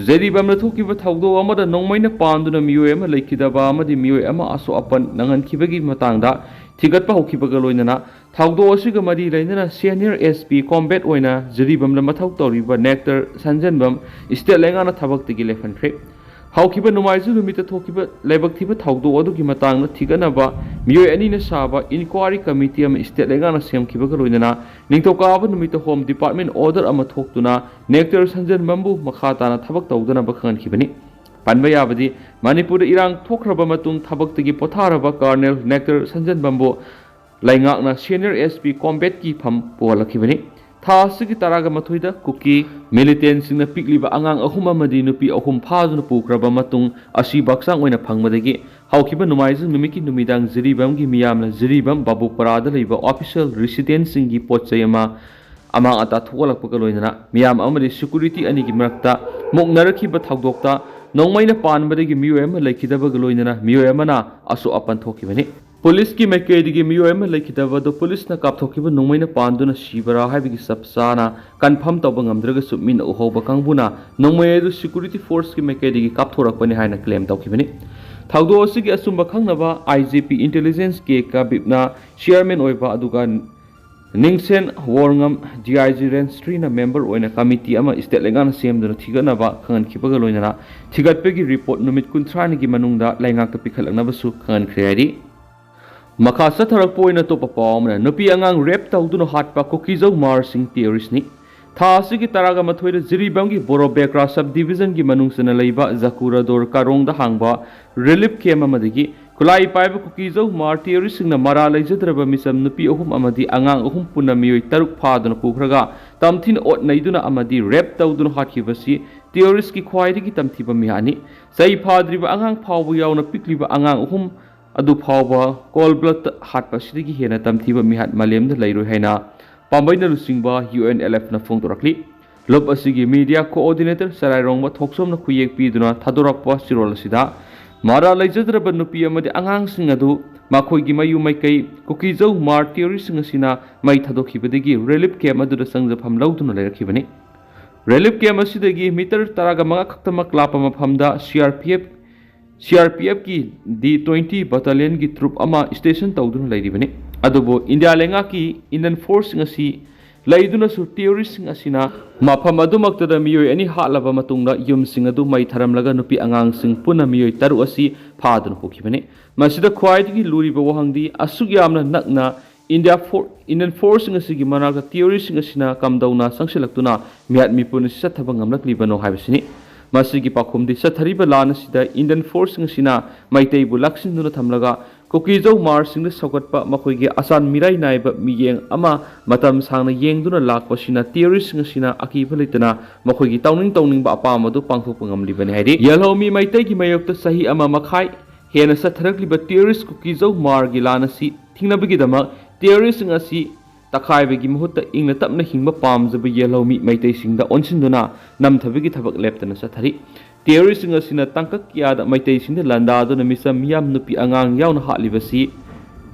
ꯖꯤꯔꯤꯕꯥꯝꯗ ꯊꯣꯛꯈꯤꯕ ꯊꯧꯗꯣꯛ ꯑꯃꯗ ꯅꯣꯡꯃꯩꯅ ꯄꯥꯟꯗꯨꯅ ꯃꯤꯑꯣꯏ ꯑꯃ ꯂꯩꯈꯤꯗꯕ ꯑꯃꯗꯤ ꯃꯤꯑꯣꯏ ꯑꯃ ꯑꯁꯣꯛ ꯑꯄꯟ ꯅꯪꯍꯟꯈꯤꯕꯒꯤ ꯃꯇꯥꯡꯗ ꯊꯤꯒꯠꯄ ꯍꯧꯈꯤꯕꯒ ꯂꯣꯏꯅꯅ ꯊꯧꯗꯣꯛ ꯑꯁꯤꯒ ꯃꯔꯤ ꯂꯩꯅꯅ ꯁꯦꯅꯤꯌꯔ ꯑꯦꯁ ꯄꯤ ꯀꯣꯝꯕꯦꯠ ꯑꯣꯏꯅ ꯖꯤꯔꯤꯕꯥꯝꯗ ꯃꯊꯧ ꯇꯧꯔꯤꯕ ꯅꯦꯛꯇꯔ ꯁꯟꯖꯦꯟꯕꯝ ꯁ꯭ꯇꯦꯠ ꯂꯩꯉꯥꯛꯅ ꯊꯕꯛꯇꯒꯤ ꯂꯦꯞꯍꯟꯈ꯭ꯔꯦ꯫ ꯍꯧꯈꯤꯕ ꯅꯣꯡꯃꯥꯏꯖꯤꯡ ꯅꯨꯃꯤꯠꯇ ꯊꯣꯛꯈꯤꯕ ꯂꯥꯏꯕꯛ ꯊꯤꯕ ꯊꯧꯗꯣꯛ ꯑꯗꯨꯒꯤ ꯃꯇꯥꯡꯗ ꯊꯤꯒꯠꯅꯕ ꯃꯤꯑꯣꯏ ꯑꯅꯤꯅ ꯁꯥꯕ ꯏꯟꯀ꯭ꯋꯥꯔꯤ ꯀꯃꯤꯇꯤ ꯑꯃ ꯁ꯭ꯇꯦꯠ ꯂꯩꯉꯥꯛꯅ ꯁꯦꯝꯈꯤꯕꯒ ꯂꯣꯏꯅꯅ ꯅꯤꯡꯊꯧꯀꯥꯕ ꯅꯨꯃꯤꯠꯇ ꯍꯣꯝ ꯗꯤꯄꯥꯔꯠꯃꯦꯟ ꯑꯣꯔꯗꯔ ꯑꯃ ꯊꯣꯛꯇꯨꯅ ꯅꯦꯛꯇꯔ ꯁꯟꯖꯟꯕꯝꯕꯨ ꯃꯈꯥ ꯇꯥꯅ ꯊꯕꯛ ꯇꯧꯗꯅꯕ ꯈꯪꯍꯟꯈꯤꯕꯅꯤ꯫ ꯄꯟꯕ ꯌꯥꯕꯗꯤ, ꯃꯅꯤꯄꯨꯔꯗ ꯏꯔꯥꯡ ꯊꯣꯛꯈ꯭ꯔꯕ ꯃꯇꯨꯡ ꯊꯕꯛꯇꯒꯤ ꯄꯣꯊꯥꯔꯕ ꯀꯔꯅꯦꯜ ꯅꯦꯛꯇꯔ ꯁꯟꯖꯟꯕꯝꯕꯨ ꯂꯩꯉꯥꯛꯅ ꯁꯦꯅꯤꯌꯔ ꯑꯦꯁ ꯄꯤ ꯀꯣꯝꯕꯦꯠꯀꯤ ꯐꯝ ꯄꯨꯍꯜꯂꯛꯈꯤꯕꯅꯤ꯫ ꯊꯥ ꯑꯁꯤꯒꯤ ꯇꯔꯥꯒ ꯃꯥꯊꯣꯏꯗ ꯀꯨꯀꯤ ꯃꯤꯂꯤꯇꯦꯟꯁꯤꯡꯅ ꯄꯤꯛꯂꯤꯕ ꯑꯉꯥꯡ ꯑꯍꯨꯝ ꯑꯃꯗꯤ ꯅꯨꯄꯤ ꯑꯍꯨꯝ ꯐꯥꯗꯨꯅ ꯄꯨꯈ꯭ꯔꯕ ꯃꯇꯨꯡ ꯑꯁꯤ ꯍꯛꯆꯥꯡ ꯑꯣꯏꯅ ꯐꯪꯕꯗꯒꯤ ꯍꯧꯈꯤꯕ ꯅꯣꯡꯃꯥꯏꯖꯤꯡ ꯅꯨꯃꯤꯠꯀꯤ ꯅꯨꯃꯤꯗꯥꯡ ꯖꯤꯔꯤꯕꯥꯝꯒꯤ ꯃꯤꯌꯥꯝꯅ ꯖꯤꯔꯤꯕꯥꯝ ꯕꯥꯕꯨꯄꯔꯥꯗ ꯂꯩꯕ ꯑꯣꯐꯤꯁꯤꯌꯦꯜ ꯔꯤꯁꯤꯗꯦꯟꯁꯁꯤꯡꯒꯤ ꯄꯣꯠ ꯆꯩ ꯑꯃ ꯑꯃꯥꯡ ꯑꯇꯥ ꯊꯣꯛꯍꯜꯂꯛꯄꯒ ꯂꯣꯏꯅꯅ ꯃꯤꯌꯥꯝ ꯑꯃꯗꯤ ꯁꯦꯀ꯭ꯌꯨꯔꯤꯇꯤ ꯑꯅꯤꯒꯤ ꯃꯔꯛꯇ ꯃꯨꯛꯅꯔꯛꯈꯤꯕ ꯊꯧꯗꯣꯛꯇ ꯅꯣꯡꯃꯩꯅ ꯄꯥꯟꯕꯗꯒꯤ ꯃꯤꯑꯣꯏ ꯑꯃ ꯂꯩꯈꯤꯗꯕꯒ ꯂꯣꯏꯅꯅ ꯃꯤꯑꯣꯏ ꯑꯃꯅ ꯑꯁꯣꯛ ꯑꯄꯟ ꯊꯣꯛꯈꯤꯕꯅꯤ꯫ ꯄꯨꯂꯤꯁꯀꯤ ꯃꯥꯏꯀꯩꯗꯒꯤ ꯃꯤꯑꯣꯏ ꯑꯃ ꯂꯩꯈꯤꯗꯕ ꯑꯗꯨ ꯄꯨꯂꯤꯁꯅ ꯀꯥꯞꯊꯣꯛꯈꯤꯕ ꯅꯣꯡꯃꯩꯅ ꯄꯥꯟꯗꯨꯅ ꯁꯤꯕꯔꯥ ꯍꯥꯏꯕꯒꯤ ꯆꯞ ꯆꯥꯅ ꯀꯟꯐꯥꯔꯝ ꯇꯧꯕ ꯉꯝꯗ꯭ꯔꯒꯁꯨ, ꯃꯤꯅ ꯎꯍꯧꯕ ꯀꯥꯡꯕꯨꯅ ꯅꯣꯡꯃꯩ ꯑꯗꯨ ꯁꯦꯀ꯭ꯌꯨꯔꯤꯇꯤ ꯐꯣꯔꯁꯀꯤ ꯃꯥꯏꯀꯩꯗꯒꯤ ꯀꯥꯞꯊꯣꯔꯛꯄꯅꯤ ꯍꯥꯏꯅ ꯀ꯭ꯂꯦꯝ ꯇꯧꯈꯤꯕꯅꯤ꯫ ꯊꯧꯗꯣꯛ ꯑꯁꯤꯒꯤ ꯑꯆꯨꯝꯕ ꯈꯪꯅꯕ I G P intelligence K ꯀꯕꯤꯞꯅ ꯆꯤꯌꯔꯃꯦꯟ ꯑꯣꯏꯕ, ꯑꯗꯨꯒ ꯅꯤꯡꯁꯦꯟ ꯋꯣꯔꯉꯝ ꯗꯤ ꯑꯥꯏ ꯖꯤ ꯔꯦꯟꯖ ꯊ꯭ꯔꯤꯅ ꯃꯦꯝꯕꯔ ꯑꯣꯏꯅ ꯀꯃꯤꯇꯤ ꯑꯃ ꯁ꯭ꯇꯦꯠ ꯂꯩꯉꯥꯛꯅ ꯁꯦꯝꯗꯨꯅ ꯊꯤꯒꯠꯅꯕ ꯈꯪꯍꯟꯈꯤꯕꯒ ꯂꯣꯏꯅꯅ ꯊꯤꯒꯠꯄꯒꯤ ꯔꯤꯄꯣꯔꯠ ꯅꯨꯃꯤꯠ ꯀꯨꯟꯊ꯭ꯔꯥꯅꯤꯒꯤ ꯃꯅꯨꯡꯗ ꯂꯩꯉꯥꯛꯇ ꯄꯤꯈꯠꯂꯛꯅꯕꯁꯨ ꯈꯪꯍꯟꯈ꯭ꯔꯦ ꯍꯥꯏꯔꯤ꯫ ꯃꯈꯥ ꯆꯠꯊꯔꯛꯄ ꯑꯣꯏꯅ ꯑꯇꯣꯞꯄ ꯄꯥꯎ ꯑꯃꯅ, ꯅꯨꯄꯤ ꯑꯉꯥꯡ ꯔꯦꯞ ꯇꯧꯗꯨꯅ ꯍꯥꯠꯄ ꯀꯨꯀꯤꯖꯧ ꯃꯥꯔꯁꯤꯡ ꯇꯦꯔꯣꯔꯤꯁ꯭ꯠꯅꯤ꯫ ꯊꯥ ꯑꯁꯤꯒꯤ ꯇꯔꯥꯒ ꯃꯥꯊꯣꯏꯗ ꯖꯤꯔꯤꯕꯥꯝꯒꯤ ꯕꯣꯔꯣ ꯕꯦꯀ꯭ꯔꯥ ꯁꯕ ꯗꯤꯕꯤꯖꯟꯒꯤ ꯃꯅꯨꯡ ꯆꯟꯅ ꯂꯩꯕ ꯖꯀꯨꯔꯥꯗꯣꯔ ꯀꯥꯔꯣꯡꯗ ꯍꯥꯡꯕ ꯔꯤꯂꯤꯐ ꯀꯦꯝꯞ ꯑꯃꯗꯒꯤ ꯈꯨꯠꯂꯥꯏ ꯄꯥꯏꯕ ꯀꯨꯀꯤꯖꯧ ꯃꯥꯔ ꯇꯦꯔꯣꯔꯤꯁ꯭ꯠꯁꯤꯡꯅ ꯃꯔꯥꯜ ꯂꯩꯖꯗ꯭ꯔꯕ ꯃꯤꯆꯝ ꯅꯨꯄꯤ ꯑꯍꯨꯝ ꯑꯃꯗꯤ ꯑꯉꯥꯡ ꯑꯍꯨꯝ ꯄꯨꯟꯅ ꯃꯤꯑꯣꯏ ꯇꯔꯨꯛ ꯐꯥꯗꯨꯅ ꯄꯨꯈ꯭ꯔꯒ ꯇꯝꯊꯤꯅ ꯑꯣꯠ ꯅꯩꯗꯨꯅ ꯑꯃꯗꯤ ꯔꯦꯞ ꯇꯧꯗꯨꯅ ꯍꯥꯠꯈꯤꯕꯁꯤ ꯇꯦꯔꯣꯔꯤꯁ꯭ꯠꯀꯤ ꯈ꯭ꯋꯥꯏꯗꯒꯤ ꯇꯝꯊꯤꯕ ꯃꯤꯍꯥꯠꯅꯤ꯫ ꯆꯍꯤ ꯐꯥꯗ꯭ꯔꯤꯕ ꯑꯉꯥꯡ ꯐꯥꯎꯕ ꯌꯥꯎꯅ ꯄꯤꯛꯂꯤꯕ ꯑꯉꯥꯡ ꯑꯍꯨꯝ ꯑꯗꯨ ꯐꯥꯎꯕ ꯀꯣꯜ ꯕ꯭ꯂꯠꯇ ꯍꯥꯠꯄ ꯑꯁꯤꯗꯒꯤ ꯍꯦꯟꯅ ꯇꯝꯊꯤꯕ ꯃꯤꯍꯥꯠ ꯃꯥꯂꯦꯝꯗ ꯂꯩꯔꯣꯏ ꯍꯥꯏꯅ ꯄꯥꯝꯕꯩꯅ ꯂꯨꯆꯤꯡꯕ ꯌꯨ ꯑꯦꯟ ꯑꯦꯜ ꯑꯦꯐꯅ ꯐꯣꯡꯗꯣꯔꯛꯂꯤ꯫ ꯂꯨꯞ ꯑꯁꯤꯒꯤ ꯃꯤꯗꯤꯌꯥ ꯀꯣꯑꯣꯔꯗꯤꯅꯦꯇꯔ ꯆꯔꯥꯏꯔꯣꯡꯕ ꯊꯣꯛꯆꯣꯝꯅ ꯈꯨꯌꯦꯛ ꯄꯤꯗꯨꯅ ꯊꯥꯗꯣꯔꯛꯄ ꯆꯤꯔꯣꯜ ꯑꯁꯤꯗ, ꯃꯔꯥꯜ ꯂꯩꯖꯗ꯭ꯔꯕ ꯅꯨꯄꯤ ꯑꯃꯗꯤ ꯑꯉꯥꯡꯁꯤꯡ ꯑꯗꯨ ꯃꯈꯣꯏꯒꯤ ꯃꯌꯨꯝ ꯃꯥꯏꯀꯩ ꯀꯨꯀꯤꯖꯧ ꯃꯥꯔ ꯇꯦꯔꯣꯔꯤꯁ꯭ꯠꯁꯤꯡ ꯑꯁꯤꯅ ꯃꯩ ꯊꯥꯗꯣꯛꯈꯤꯕꯗꯒꯤ ꯔꯤꯂꯤꯐ ꯀꯦꯝꯞ ꯑꯗꯨꯗ ꯆꯪꯖꯐꯝ ꯂꯧꯗꯨꯅ ꯂꯩꯔꯛꯈꯤꯕꯅꯤ꯫ ꯔꯤꯂꯤꯐ ꯀꯦꯝꯞ ꯑꯁꯤꯗꯒꯤ ꯃꯤꯇꯔ ꯇꯔꯥꯒ ꯃꯉꯥ ꯈꯛꯇꯃꯛ ꯂꯥꯞꯄ ꯃꯐꯝꯗ C R P F, C R P ꯑꯦꯐꯀꯤ ꯗꯤ ꯇ꯭ꯋꯦꯟꯇꯤ ꯕꯠꯇꯥꯂꯤꯌꯟꯒꯤ ꯇ꯭ꯔꯨꯞ ꯑꯃ ꯁ꯭ꯇꯦꯁꯟ ꯇꯧꯗꯨꯅ ꯂꯩꯔꯤꯕꯅꯤ꯫ ꯑꯗꯨꯕꯨ ꯏꯟꯗꯤꯌꯥ ꯂꯩꯉꯥꯛꯀꯤ ꯏꯟꯗꯤꯌꯟ ꯐꯣꯔꯁꯁꯤꯡ ꯑꯁꯤ ꯂꯩꯗꯨꯅꯁꯨ terroristꯁꯤꯡ ꯑꯁꯤꯅ ꯃꯐꯝ ꯑꯗꯨꯃꯛꯇꯗ ꯃꯤꯑꯣꯏ ꯑꯅꯤ ꯍꯥꯠꯂꯕ ꯃꯇꯨꯡꯗ ꯌꯨꯝꯁꯤꯡ ꯑꯗꯨ ꯃꯩ ꯊꯔꯝꯂꯒ ꯅꯨꯄꯤ ꯑꯉꯥꯡꯁꯤꯡ ꯄꯨꯟꯅ ꯃꯤꯑꯣꯏ ꯇꯔꯨꯛ ꯑꯁꯤ ꯐꯥꯗꯨꯅ ꯄꯨꯈꯤꯕꯅꯤ꯫ ꯃꯁꯤꯗ ꯈ꯭ꯋꯥꯏꯗꯒꯤ ꯂꯨꯔꯤꯕ ꯋꯥꯍꯪꯗꯤ ꯑꯁꯨꯛ ꯌꯥꯝꯅ ꯅꯛꯅ India for-, Indian forceꯁꯤꯡ ꯑꯁꯤꯒꯤ ꯃꯅꯥꯛꯇ terroristꯁꯤꯡ ꯑꯁꯤꯅ ꯀꯝꯗꯧꯅ ꯆꯪꯁꯤꯜꯂꯛꯇꯨꯅ ꯃꯤꯍꯥꯠ ꯃꯤꯄꯨꯟ ꯑꯁꯤ ꯆꯠꯊꯕ ꯉꯝꯂꯛꯂꯤꯕꯅꯣ ꯍꯥꯏꯕꯁꯤꯅꯤ꯫ ꯃꯁꯤꯒꯤ ꯄꯥꯎꯈꯨꯝꯗꯤ ꯆꯠꯊꯔꯤꯕ ꯂꯥꯟ ꯑꯁꯤꯗ Indian forceꯁꯤꯡ ꯑꯁꯤꯅ ꯃꯩꯇꯩꯕꯨ ꯂꯥꯛꯁꯤꯟꯗꯨꯅ ꯊꯝꯂꯒ ꯀꯨꯀꯤꯖꯧ ꯃꯥꯔꯁꯤꯡꯗ ꯁꯧꯒꯠꯄ ꯃꯈꯣꯏꯒꯤ ꯑꯁꯥꯟ ꯃꯤꯔꯥꯏ ꯅꯥꯏꯕ ꯃꯤꯠꯌꯦꯡ ꯑꯃ ꯃꯇꯝ ꯁꯥꯡꯅ ꯌꯦꯡꯗꯨꯅ ꯂꯥꯛꯄꯁꯤꯅ terroristꯁꯤꯡ ꯑꯁꯤꯅ ꯑꯀꯤꯕ ꯂꯩꯇꯅ ꯃꯈꯣꯏꯒꯤ ꯇꯧꯅꯤꯡ ꯇꯧꯅꯤꯡꯕ ꯑꯄꯥꯝꯕꯗꯨ ꯄꯥꯡꯊꯣꯛꯄ ꯉꯝꯂꯤꯕꯅꯤ ꯍꯥꯏꯔꯤ꯫ ꯌꯦꯜꯍꯧꯃꯤ ꯃꯩꯇꯩꯒꯤ ꯃꯥꯌꯣꯛꯇ ꯆꯍꯤ ꯑꯃ ꯃꯈꯥꯏ ꯍꯦꯟꯅ ꯆꯠꯊꯔꯛꯂꯤꯕ terrorist ꯀꯨꯀꯤꯖꯧ ꯃꯥꯔꯒꯤ ꯂꯥꯟ ꯑꯁꯤ ꯊꯤꯡꯅꯕꯒꯤꯗꯃꯛ terroristꯁꯤꯡ ꯑꯁꯤ ꯇꯛꯈꯥꯏꯕꯒꯤ ꯃꯍꯨꯠꯇ ꯏꯪꯅ ꯇꯞꯅ ꯍꯤꯡꯕ ꯄꯥꯝꯖꯕ ꯌꯦꯜꯍꯧꯃꯤ ꯃꯩꯇꯩꯁꯤꯡꯗ ꯑꯣꯟꯁꯤꯟꯗꯨꯅ ꯅꯝꯊꯕꯒꯤ ꯊꯕꯛ ꯂꯦꯞꯇꯅ ꯆꯠꯊꯔꯤ꯫ Terroristꯁꯤꯡ ꯑꯁꯤꯅ ꯇꯥꯡꯀꯛ ꯀꯌꯥꯗ ꯃꯩꯇꯩꯁꯤꯡꯗ ꯂꯥꯟꯗꯥꯗꯨꯅ ꯃꯤꯆꯝ ꯃꯤꯌꯥꯝ ꯅꯨꯄꯤ ꯑꯉꯥꯡ ꯌꯥꯎꯅ ꯍꯥꯠꯂꯤꯕꯁꯤ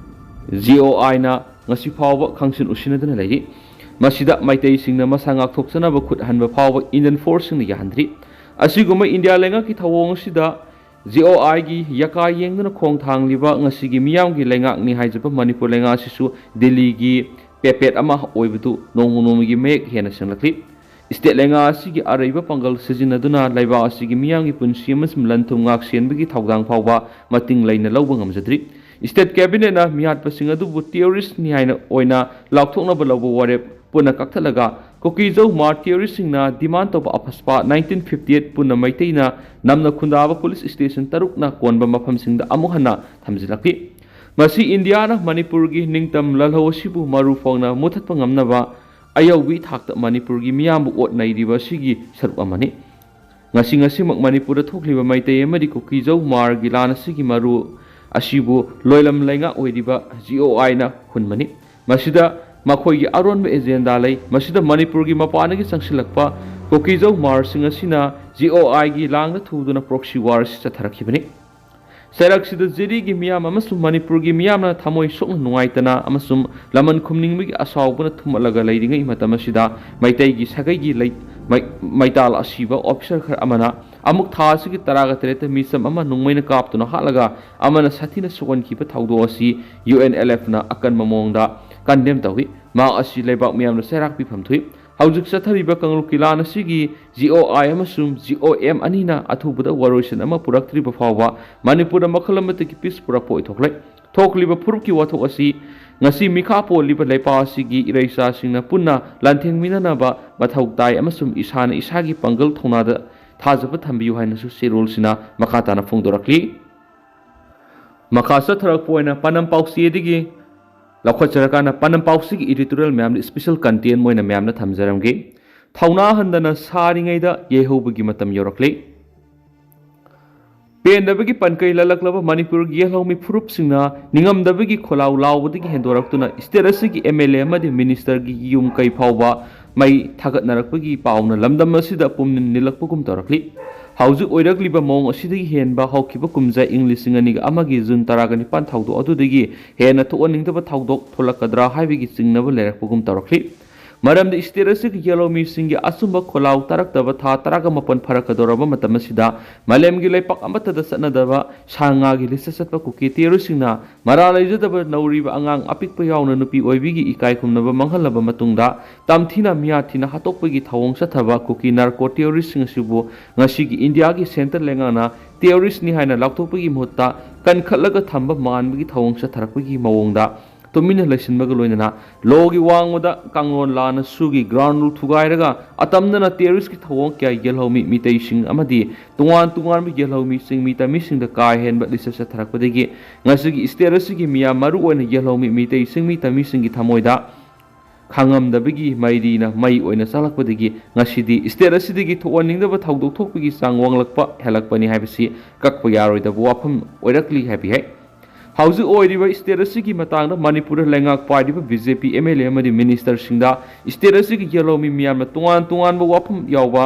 G O Iꯅ ꯉꯁꯤ ꯐꯥꯎꯕ ꯈꯪꯁꯤꯟ ꯎꯁꯤꯟꯅꯗꯨꯅ ꯂꯩꯔꯤ꯫ ꯃꯁꯤꯗ ꯃꯩꯇꯩꯁꯤꯡꯅ ꯃꯁꯥ ꯉꯥꯛꯊꯣꯛꯆꯅꯕ ꯈꯨꯠ ꯍꯟꯕ ꯐꯥꯎꯕ Indian forceꯁꯤꯡꯅ ꯌꯥꯍꯟꯗ꯭ꯔꯤ꯫ ꯑꯁꯤꯒꯨꯝꯕ ꯏꯟꯗꯤꯌꯥ ꯂꯩꯉꯥꯛꯀꯤ ꯊꯧꯑꯣꯡ ꯑꯁꯤꯗ G O Iꯒꯤ ꯌꯥꯀꯥ ꯌꯦꯡꯗꯨꯅ ꯈꯣꯡ ꯊꯥꯡꯂꯤꯕ ꯉꯁꯤꯒꯤ ꯃꯤꯌꯥꯝꯒꯤ ꯂꯩꯉꯥꯛꯅꯤ ꯍꯥꯏꯖꯕ ꯃꯅꯤꯄꯨꯔ ꯂꯩꯉꯥꯛ ꯑꯁꯤꯁꯨ ꯗꯤꯜꯂꯤꯒꯤ ꯄꯦꯄꯦꯠ ꯑꯃ ꯑꯣꯏꯕꯗꯨ ꯅꯣꯡꯃ ꯅꯣꯡꯃꯒꯤ ꯃꯌꯦꯛ ꯍꯦꯟꯅ ꯁꯦꯡꯂꯛꯂꯤ꯫ State ꯂꯩꯉꯥꯛ ꯑꯁꯤꯒꯤ ꯑꯔꯩꯕ ꯄꯥꯡꯒꯜ ꯁꯤꯖꯤꯟꯅꯗꯨꯅ ꯂꯩꯕꯥꯛ ꯑꯁꯤꯒꯤ ꯃꯤꯌꯥꯝꯒꯤ ꯄꯨꯟꯁꯤ ꯑꯃꯁꯨꯡ ꯂꯟ ꯊꯨꯝ ꯉꯥꯛ ꯁꯦꯟꯕꯒꯤ ꯊꯧꯗꯥꯡ ꯐꯥꯎꯕ ꯃꯇꯤꯡ ꯂꯩꯅ ꯂꯧꯕ ꯉꯝꯖꯗ꯭ꯔꯤ꯫ State Cabinetꯅ ꯃꯤꯍꯥꯠꯄꯁꯤꯡ ꯑꯗꯨꯕꯨ terroristꯅꯤ ꯍꯥꯏꯅ ꯑꯣꯏꯅ ꯂꯥꯎꯊꯣꯛꯅꯕ ꯂꯧꯕ ꯋꯥꯔꯦꯞ ꯄꯨꯟꯅ ꯀꯛꯊꯠꯂꯒ ꯀꯨꯀꯤꯖꯧ ꯃꯥꯔ terroristꯁꯤꯡꯅ demand ꯇꯧꯕ ꯑꯐꯁꯄꯥ nineteen fifty eight ꯄꯨꯟꯅ ꯃꯩꯇꯩꯅ ꯅꯝꯅ ꯈꯨꯟꯗꯥꯕ police station ꯇꯔꯨꯛꯅ ꯀꯣꯟꯕ ꯃꯐꯝꯁꯤꯡꯗ ꯑꯃꯨꯛ ꯍꯟꯅ ꯊꯝꯖꯤꯜꯂꯛꯂꯤ꯫ ꯃꯁꯤ ꯏꯟꯗꯤꯌꯥꯅ ꯃꯅꯤꯄꯨꯔꯒꯤ ꯅꯤꯡꯇꯝ ꯂꯥꯜꯍꯧ ꯑꯁꯤꯕꯨ ꯃꯔꯨ ꯐꯪꯅ ꯃꯨꯊꯠꯄ ꯉꯝꯅꯕ ꯑꯌꯧꯕꯤ ꯊꯥꯛꯇ ꯃꯅꯤꯄꯨꯔꯒꯤ ꯃꯤꯌꯥꯝꯕꯨ ꯑꯣꯠ ꯅꯩꯔꯤꯕ ꯑꯁꯤꯒꯤ ꯁꯔꯨꯛ ꯑꯃꯅꯤ꯫ ꯉꯁꯤ ꯉꯁꯤꯃꯛ ꯃꯅꯤꯄꯨꯔꯗ ꯊꯣꯛꯂꯤꯕ ꯃꯩꯇꯩ ꯑꯃꯗꯤ ꯀꯨꯀꯤꯖꯧ ꯃꯥꯔꯒꯤ ꯂꯥꯟ ꯑꯁꯤꯒꯤ ꯃꯔꯨ ꯑꯁꯤꯕꯨ ꯂꯣꯏꯂꯝ ꯂꯩꯉꯥꯛ ꯑꯣꯏꯔꯤꯕ G O Iꯅ ꯍꯨꯟꯕꯅꯤ꯫ ꯃꯁꯤꯗ ꯃꯈꯣꯏꯒꯤ ꯑꯔꯣꯟꯕ agenda ꯂꯩ꯫ ꯃꯁꯤꯗ ꯃꯅꯤꯄꯨꯔꯒꯤ ꯃꯄꯥꯟꯗꯒꯤ ꯆꯪꯁꯤꯜꯂꯛꯄ ꯀꯨꯀꯤꯖꯧ ꯃꯥꯔꯁꯤꯡ ꯑꯁꯤꯅ G O Iꯒꯤ ꯂꯥꯡꯗ ꯊꯨꯗꯨꯅ proxy war ꯑꯁꯤ ꯆꯠꯊꯔꯛꯈꯤꯕꯅꯤ꯫ ꯆꯩꯔꯛꯁꯤꯗ ꯖꯤꯔꯤꯒꯤ ꯃꯤꯌꯥꯝ ꯑꯃꯁꯨꯡ ꯃꯅꯤꯄꯨꯔꯒꯤ ꯃꯤꯌꯥꯝꯅ ꯊꯃꯣꯏ ꯁꯣꯛꯅ ꯅꯨꯡꯉꯥꯏꯇꯅ ꯑꯃꯁꯨꯡ ꯂꯃꯟ ꯈꯨꯝꯅꯤꯡꯕꯒꯤ ꯑꯁꯥꯎꯕꯅ ꯊꯨꯝꯃꯠꯂꯒ ꯂꯩꯔꯤꯉꯩ ꯃꯇꯝ ꯑꯁꯤꯗ ꯃꯩꯇꯩꯒꯤ ꯁꯥꯒꯩꯒꯤ ꯂꯩ-, ꯃꯩ-, ꯃꯩꯇꯥꯜ ꯑꯁꯤꯕ officer ꯈꯔ ꯑꯃꯅ ꯑꯃꯨꯛ ꯊꯥ ꯑꯁꯤꯒꯤ ꯇꯔꯥꯒ ꯇꯔꯦꯠꯇ ꯃꯤꯆꯝ ꯑꯃ ꯅꯣꯡꯃꯩꯅ ꯀꯥꯞꯇꯨꯅ ꯍꯥꯠꯂꯒ ꯑꯃꯅ ꯁꯥꯊꯤꯅ ꯁꯣꯛꯍꯟꯈꯤꯕ ꯊꯧꯗꯣꯛ ꯑꯁꯤ UNLFꯅ ꯑꯀꯟꯕ ꯃꯑꯣꯡꯗ condemn ꯇꯧꯏ꯫ ꯃꯍꯥꯛ ꯑꯁꯤ ꯂꯩꯕꯥꯛ ꯃꯤꯌꯥꯝꯅ ꯆꯩꯔꯥꯛ ꯄꯤꯐꯝ ꯊꯣꯛꯏ꯫ ꯍꯧꯖꯤꯛ ꯆꯠꯊꯔꯤꯕ ꯀꯥꯡꯂꯨꯞꯀꯤ ꯂꯥꯟ ꯑꯁꯤꯒꯤ G O I ꯑꯃꯁꯨꯡ G O M ꯑꯅꯤꯅ ꯑꯊꯨꯕꯗ ꯋꯥꯔꯣꯏꯁꯤꯟ ꯑꯃ ꯄꯨꯔꯛꯇ꯭ꯔꯤꯕ ꯐꯥꯎꯕ ꯃꯅꯤꯄꯨꯔꯗ ꯃꯈꯜ ꯑꯃꯠꯇꯒꯤ peace ꯄꯨꯔꯛꯄ ꯑꯣꯏꯊꯣꯛꯂꯦ꯫ ꯊꯣꯛꯂꯤꯕ ꯐꯨꯔꯨꯞꯀꯤ ꯋꯥꯊꯣꯛ ꯑꯁꯤ ꯉꯁꯤ ꯃꯤꯈꯥ ꯄꯣꯜꯂꯤꯕ ꯂꯩꯄꯥꯛ ꯑꯁꯤꯒꯤ ꯏꯔꯩꯆꯥꯁꯤꯡꯅ ꯄꯨꯟꯅ ꯂꯥꯟꯊꯦꯡꯃꯤꯟꯅꯅꯕ ꯃꯊꯧ ꯇꯥꯏ ꯑꯃꯁꯨꯡ ꯏꯁꯥꯅ ꯏꯁꯥꯒꯤ ꯄꯥꯡꯒꯜ ꯊꯧꯅꯥꯗ ꯊꯥꯖꯕ ꯊꯝꯕꯤꯌꯨ ꯍꯥꯏꯅꯁꯨ ꯆꯦꯔꯣꯜꯁꯤꯅ ꯃꯈꯥ ꯇꯥꯅ ꯐꯣꯡꯗꯣꯔꯛꯂꯤ꯫ ꯃꯈꯥ ꯆꯠꯊꯔꯛꯄ ꯑꯣꯏꯅ ꯄꯥꯟꯗꯝ ꯄꯥꯎꯆꯦꯗꯒꯤ ꯂꯧꯈꯠꯆꯔꯀꯥꯟꯗ ꯄꯥꯟꯗꯝ ꯄꯥꯎꯆꯦꯒꯤ editorial ꯃꯌꯥꯝꯗ special content ꯑꯣꯏꯅ ꯃꯌꯥꯝꯅ ꯊꯝꯖꯔꯝꯒꯦ꯫ ꯊꯧꯅꯥ ꯍꯟꯗꯅ ꯁꯥꯔꯤꯉꯩꯗ ꯌꯩꯍꯧꯕꯒꯤ ꯃꯇꯝ ꯌꯧꯔꯛꯂꯦ꯫ ꯄꯦꯟꯗꯕꯒꯤ ꯄꯟꯀꯩ ꯂꯜꯂꯛꯂꯕ ꯃꯅꯤꯄꯨꯔꯒꯤ ꯌꯦꯜꯍꯧꯃꯤ ꯐꯨꯔꯨꯞꯁꯤꯡꯅ ꯅꯤꯡꯉꯝꯗꯕꯒꯤ ꯈꯣꯜꯂꯥꯎ ꯂꯥꯎꯕꯗꯒꯤ ꯍꯦꯟꯗꯣꯔꯛꯇꯨꯅ state ꯑꯁꯤꯒꯤ M L A ꯑꯃꯗꯤ minister ꯒꯤ ꯌꯨꯝ ꯀꯩ ꯐꯥꯎꯕ ꯃꯩ ꯊꯥꯒꯠꯅꯔꯛꯄꯒꯤ ꯄꯥꯎꯅ ꯂꯝꯗꯝ ꯑꯁꯤꯗ ꯄꯨꯝꯅꯤꯟ ꯅꯤꯜꯂꯛꯄꯒꯨꯝ ꯇꯧꯔꯛꯂꯤ꯫ ꯍꯧꯖꯤꯛ ꯑꯣꯏꯔꯛꯂꯤꯕ ꯃꯑꯣꯡ ꯑꯁꯤꯗꯒꯤ ꯍꯦꯟꯕ ꯍꯧꯈꯤꯕ ꯀꯨꯝꯖꯥ ꯏꯪ ꯂꯤꯁꯤꯡ ꯑꯅꯤꯒ ꯑꯃꯒꯤ ꯖꯨꯟ ꯇꯔꯥꯒ ꯅꯤꯄꯥꯟ ꯊꯧꯗꯣꯛ ꯑꯗꯨꯗꯒꯤ ꯍꯦꯟꯅ ꯊꯣꯛꯍꯟꯅꯤꯡꯗꯕ ꯊꯧꯗꯣꯛ ꯊꯣꯛꯂꯛꯀꯗ꯭ꯔꯥ ꯍꯥꯏꯕꯒꯤ ꯆꯤꯡꯅꯕ ꯂꯩꯔꯛꯄꯒꯨꯝ ꯇꯧꯔꯛꯂꯤ꯫ ꯃꯔꯝꯗꯤ state ꯑꯁꯤꯒꯤ ꯌꯦꯜꯍꯧꯃꯤꯁꯤꯡꯒꯤ ꯑꯆꯨꯝꯕ ꯈꯣꯜꯂꯥꯎ ꯇꯥꯔꯛꯇꯕ ꯊꯥ ꯇꯔꯥꯒ ꯃꯥꯄꯟ ꯐꯥꯔꯛꯀꯗꯧꯔꯕ ꯃꯇꯝ ꯑꯁꯤꯗ ꯃꯥꯂꯦꯝꯒꯤ ꯂꯩꯄꯥꯛ ꯑꯃꯠꯇꯗ ꯆꯠꯅꯗꯕ ꯁꯥ ꯉꯥꯒꯤ ꯂꯤꯆꯠ ꯆꯠꯄ ꯀꯨꯀꯤ terrorist ꯁꯤꯡꯅ ꯃꯔꯥꯜ ꯂꯩꯖꯗꯕ ꯅꯧꯔꯤꯕ ꯑꯉꯥꯡ ꯑꯄꯤꯛꯄ ꯌꯥꯎꯅ ꯅꯨꯄꯤ ꯑꯣꯏꯕꯤꯒꯤ ꯏꯀꯥꯏ ꯈꯨꯝꯅꯕ ꯃꯥꯡꯍꯜꯂꯕ ꯃꯇꯨꯡꯗ ꯇꯝꯊꯤꯅ ꯃꯤꯌꯥ ꯊꯤꯅ ꯍꯥꯠꯇꯣꯛꯄꯒꯤ ꯊꯧꯑꯣꯡ ꯆꯠꯊꯕ ꯀꯨꯀꯤ narco terrorist ꯁꯤꯡ ꯑꯁꯤꯕꯨ ꯉꯁꯤꯒꯤ ꯏꯟꯗꯤꯌꯥꯒꯤ centre ꯂꯩꯉꯥꯛꯅ terrorist ꯅꯤ ꯍꯥꯏꯅ ꯂꯥꯎꯊꯣꯛꯄꯒꯤ ꯃꯍꯨꯠꯇ ꯀꯟꯈꯠꯂꯒ ꯊꯝꯕ ꯃꯥꯟꯕꯒꯤ ꯊꯧꯑꯣꯡ ꯆꯠꯊꯔꯛꯄꯒꯤ ꯃꯑꯣꯡꯗ ꯇꯨꯃꯤꯟꯅ ꯂꯩꯁꯤꯟꯕꯒ ꯂꯣꯏꯅꯅ law ꯒꯤ ꯋꯥꯡꯃꯗ ꯀꯥꯡꯂꯣꯟ ꯂꯥꯟꯅ ꯁꯨꯒꯤ ground rule ꯊꯨꯒꯥꯏꯔꯒ ꯑꯇꯝꯅꯅ terrorist ꯀꯤ ꯊꯧꯑꯣꯡ ꯀꯌꯥ ꯌꯦꯜꯍꯧꯃꯤ ꯃꯤꯇꯩꯁꯤꯡ ꯑꯃꯗꯤ ꯇꯣꯉꯥꯟ ꯇꯣꯉꯥꯟꯕ ꯌꯦꯜꯍꯧꯃꯤ ꯆꯤꯡꯃꯤ ꯇꯝꯃꯤꯁꯤꯡꯗ ꯀꯥ ꯍꯦꯟꯕ ꯂꯤꯆꯠ ꯆꯠꯊꯔꯛꯄꯗꯒꯤ ꯉꯁꯤꯒꯤ state ꯑꯁꯤꯒꯤ ꯃꯤꯌꯥꯝ ꯃꯔꯨꯑꯣꯏꯅ ꯌꯦꯜꯍꯧꯃꯤ ꯃꯤꯇꯩ ꯆꯤꯡꯃꯤ ꯇꯝꯃꯤꯁꯤꯡꯒꯤ ꯊꯃꯣꯏꯗ ꯈꯥꯡꯉꯝꯗꯕꯒꯤ ꯃꯩꯔꯤꯅ ꯃꯩ ꯑꯣꯏꯅ ꯆꯥꯛꯂꯛꯄꯗꯒꯤ ꯉꯁꯤꯗꯤ state ꯑꯁꯤꯗꯒꯤ ꯊꯣꯛꯍꯟꯅꯤꯡꯗꯕ ꯊꯧꯗꯣꯛ ꯊꯣꯛꯄꯒꯤ ꯆꯥꯡ ꯋꯥꯡꯂꯛꯄ ꯍꯦꯜꯂꯛꯄꯅꯤ ꯍꯥꯏꯕꯁꯤ ꯀꯛꯄ ꯌꯥꯔꯣꯏꯗꯕ ꯋꯥꯐꯝ ꯑꯣꯏꯔꯛꯂꯤ ꯍꯥꯏꯕ ꯌꯥꯏ꯫ ꯍꯧꯖꯤꯛ ꯑꯣꯏꯔꯤꯕ state ꯑꯁꯤꯒꯤ ꯃꯇꯥꯡꯗ ꯃꯅꯤꯄꯨꯔꯗ ꯂꯩꯉꯥꯛ ꯄꯥꯏꯔꯤꯕ B J P M L A ꯑꯃꯗꯤ minister ꯁꯤꯡꯗ state ꯑꯁꯤꯒꯤ ꯌꯦꯜꯍꯧꯃꯤ ꯃꯤꯌꯥꯝꯅ ꯇꯣꯉꯥꯟ ꯇꯣꯉꯥꯟꯕ ꯋꯥꯐꯝ ꯌꯥꯎꯕ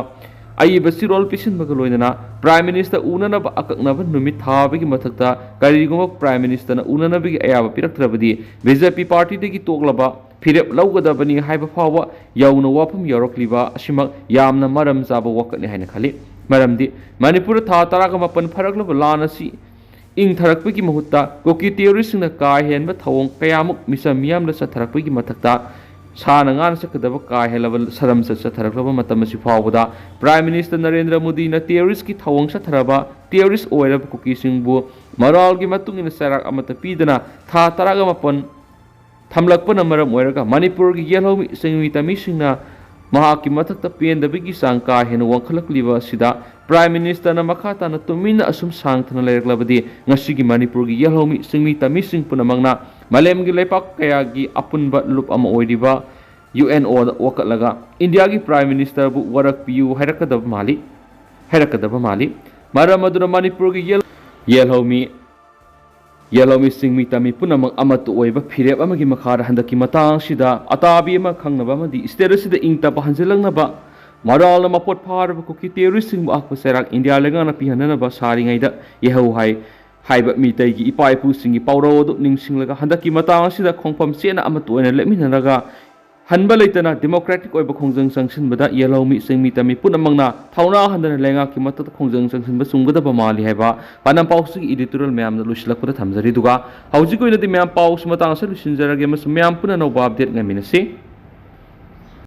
ꯑꯏꯕ ꯆꯦꯔꯣꯜ ꯄꯤꯁꯤꯟꯕꯒ ꯂꯣꯏꯅꯅ Prime Minister ꯎꯅꯅꯕ ꯑꯀꯛꯅꯕ ꯅꯨꯃꯤꯠ ꯊꯥꯕꯒꯤ ꯃꯊꯛꯇ ꯀꯔꯤꯒꯨꯝꯕ Prime Minister ꯅ ꯎꯅꯅꯕꯒꯤ ꯑꯌꯥꯕ ꯄꯤꯔꯛꯇ꯭ꯔꯕꯗꯤ B J P party ꯗꯒꯤ ꯇꯣꯛꯂꯕ ꯐꯤꯔꯦꯞ ꯂꯧꯒꯗꯕꯅꯤ ꯍꯥꯏꯕ ꯐꯥꯎꯕ ꯌꯧꯅ ꯋꯥꯐꯝ ꯌꯧꯔꯛꯂꯤꯕ ꯑꯁꯤꯃꯛ ꯌꯥꯝꯅ ꯃꯔꯝ ꯆꯥꯕ ꯋꯥꯀꯠꯅꯤ ꯍꯥꯏꯅ ꯈꯜꯂꯤ꯫ ꯃꯔꯝꯗꯤ ꯃꯅꯤꯄꯨꯔꯗ ꯊꯥ ꯇꯔꯥꯒ ꯃꯥꯄꯟ ꯐꯥꯔꯛꯂꯕ ꯂꯥꯟ ꯑꯁꯤ ꯏꯪꯊꯔꯛꯄꯒꯤ ꯃꯍꯨꯠꯇ ꯀꯨꯀꯤ ꯇꯦꯔꯣꯔꯤꯁꯁꯤꯡꯅ ꯀꯥ ꯍꯦꯟꯕ ꯊꯧꯑꯣꯡ ꯀꯌꯥꯃꯨꯛ ꯃꯤꯆꯝ ꯃꯤꯌꯥꯝꯗ ꯆꯠꯊꯔꯛꯄꯒꯤ ꯃꯊꯛꯇ, ꯁꯥꯅ ꯉꯥꯅ ꯆꯠꯀꯗꯕ ꯀꯥ ꯍꯦꯜꯂꯕ ꯁꯔꯝꯆꯠ ꯆꯠꯊꯔꯛꯂꯕ ꯃꯇꯝ ꯑꯁꯤ ꯐꯥꯎꯕꯗ, ꯄ꯭ꯔꯥꯏꯝ ꯃꯤꯅꯤꯁꯇꯔ ꯅꯔꯦꯟꯗ꯭ꯔ ꯃꯣꯗꯤꯅ ꯇꯦꯔꯣꯔꯤꯁꯀꯤ ꯊꯧꯑꯣꯡ ꯆꯠꯊꯔꯕ ꯇꯦꯔꯣꯔꯤꯁ ꯑꯣꯏꯔꯕ ꯀꯨꯀꯤꯁꯤꯡꯕꯨ ꯃꯔꯥꯜꯒꯤ ꯃꯇꯨꯡ ꯏꯟꯅ ꯆꯩꯔꯥꯛ ꯑꯃꯠꯇ ꯄꯤꯗꯅ ꯊꯥ ꯇꯔꯥꯒ ꯃꯥꯄꯟ ꯊꯝꯂꯛꯄꯅ ꯃꯔꯝ ꯑꯣꯏꯔꯒ ꯃꯅꯤꯄꯨꯔꯒꯤ ꯌꯦꯜꯍꯧꯃꯤ ꯆꯤꯡꯃꯤ ꯇꯝꯃꯤꯁꯤꯡꯅ ꯃꯍꯥꯛꯀꯤ ꯃꯊꯛꯇ ꯄꯦꯟꯗꯕꯒꯤ ꯆꯥꯡ ꯀꯥ ꯍꯦꯟꯅ ꯋꯥꯡꯈꯠꯂꯛꯂꯤꯕ ꯑꯁꯤꯗ ꯄ꯭ꯔꯥꯏꯝ ꯃꯤꯅꯤꯁꯇꯔꯅ ꯃꯈꯥ ꯇꯥꯅ ꯇꯨꯃꯤꯟꯅ ꯑꯁꯨꯝ ꯁꯥꯡꯊꯅ ꯂꯩꯔꯛꯂꯕꯗꯤ ꯉꯁꯤꯒꯤ ꯃꯅꯤꯄꯨꯔꯒꯤ ꯌꯦꯜꯍꯧꯃꯤ ꯆꯤꯡꯃꯤ ꯇꯝꯃꯤꯁꯤꯡ ꯄꯨꯝꯅꯃꯛꯅ ꯃꯥꯂꯦꯝꯒꯤ ꯂꯩꯄꯥꯛ ꯀꯌꯥꯒꯤ ꯑꯄꯨꯟꯕ ꯂꯨꯞ ꯑꯃ ꯑꯣꯏꯔꯤꯕ ꯌꯨ ꯑꯦꯟ ꯑꯣꯗ ꯋꯥꯀꯠꯂꯒ ꯏꯟꯗꯤꯌꯥꯒꯤ ꯄ꯭ꯔꯥꯏꯝ ꯃꯤꯅꯤꯁꯇꯔꯕꯨ ꯋꯥꯔꯛꯄꯤꯌꯨ ꯍꯥꯏꯔꯛꯀꯗꯕ ꯃꯥꯜꯂꯤ, ꯍꯥꯏꯔꯛꯀꯗꯕ ꯃꯥꯜꯂꯤ꯫ ꯃꯔꯝ ꯑꯗꯨꯅ ꯃꯅꯤꯄꯨꯔꯒꯤ ꯌꯦꯜ-, ꯌꯦꯜꯍꯧꯃꯤ ꯌꯦꯜꯍꯧꯃꯤ ꯆꯤꯡꯃꯤ ꯇꯝꯃꯤ ꯄꯨꯝꯅꯃꯛ ꯑꯃꯠꯇ ꯑꯣꯏꯕ ꯐꯤꯔꯦꯞ ꯑꯃꯒꯤ ꯃꯈꯥꯗ ꯍꯟꯗꯛꯀꯤ ꯃꯇꯥꯡ ꯑꯁꯤꯗ ꯑꯇꯥꯕꯤ ꯑꯃ ꯈꯪꯅꯕ ꯑꯃꯗꯤ ꯁ꯭ꯇꯦꯠ ꯑꯁꯤꯗ ꯏꯪ ꯇꯞꯄ ꯍꯟꯖꯤꯜꯂꯛꯅꯕ ꯃꯔꯥꯜꯅ ꯃꯄꯣꯠ ꯐꯥꯔꯕ ꯀꯨꯀꯤ ꯇꯦꯔꯣꯔꯤꯁꯁꯤꯡꯕꯨ ꯑꯍꯛꯄ ꯆꯩꯔꯥꯛ ꯏꯟꯗꯤꯌꯥ ꯂꯩꯉꯥꯛꯅ ꯄꯤꯍꯟꯅꯅꯕ ꯁꯥꯔꯤꯉꯩꯗ ꯌꯦꯍꯧ ꯍꯥꯏ ꯍꯥꯏꯕ ꯃꯤꯇꯩꯒꯤ ꯏꯄꯥ ꯏꯄꯨꯁꯤꯡꯒꯤ ꯄꯥꯎꯔꯧ ꯑꯗꯨ ꯅꯤꯡꯁꯤꯡꯂꯒ ꯍꯟꯗꯛꯀꯤ ꯃꯇꯥꯡ ꯑꯁꯤꯗ ꯈꯣꯡꯐꯝ ꯆꯦꯠꯅ ꯑꯃꯠꯇ ꯑꯣꯏꯅ ꯂꯦꯞꯃꯤꯟꯅꯔꯒ ꯍꯟꯕ ꯂꯩꯇꯅ ꯗꯦꯃꯣꯀ꯭ꯔꯦꯇꯤꯛ ꯑꯣꯏꯕ ꯈꯣꯡꯖꯪ ꯆꯪꯁꯤꯟꯕꯗ ꯌꯦꯜꯍꯧꯃꯤ ꯆꯤꯡꯃꯤ ꯇꯝꯃꯤ ꯄꯨꯝꯅꯃꯛꯅ ꯊꯧꯅꯥ ꯍꯟꯗꯅ ꯂꯩꯉꯥꯛꯀꯤ ꯃꯊꯛꯇ ꯈꯣꯡꯖꯪ ꯆꯪꯁꯤꯟꯕ ꯆꯨꯝꯒꯗꯕ ꯃꯥꯜꯂꯤ ꯍꯥꯏꯕ ꯄꯥꯟꯗꯝ ꯄꯥꯎꯁꯤꯒꯤ ꯏꯗꯤꯇꯣꯔꯤꯌꯦꯜ ꯃꯌꯥꯝꯅ ꯂꯣꯏꯁꯤꯜꯂꯛꯄꯗ ꯊꯝꯖꯔꯤ꯫ ꯑꯗꯨꯒ ꯍꯧꯖꯤꯛꯀꯤ ꯑꯣꯏꯅꯗꯤ ꯃꯌꯥꯝ ꯄꯥꯎꯁꯤ ꯃꯇꯥꯡ ꯑꯁꯤꯗ ꯂꯣꯏꯁꯤꯟꯖꯔꯒꯦ ꯑꯃꯁꯨꯡ ꯃꯌꯥꯝ ꯄꯨꯟꯅ ꯑꯅꯧꯕ ꯑꯞꯗꯦꯠ ꯉꯥꯏꯃꯤꯟꯅꯁꯤ꯫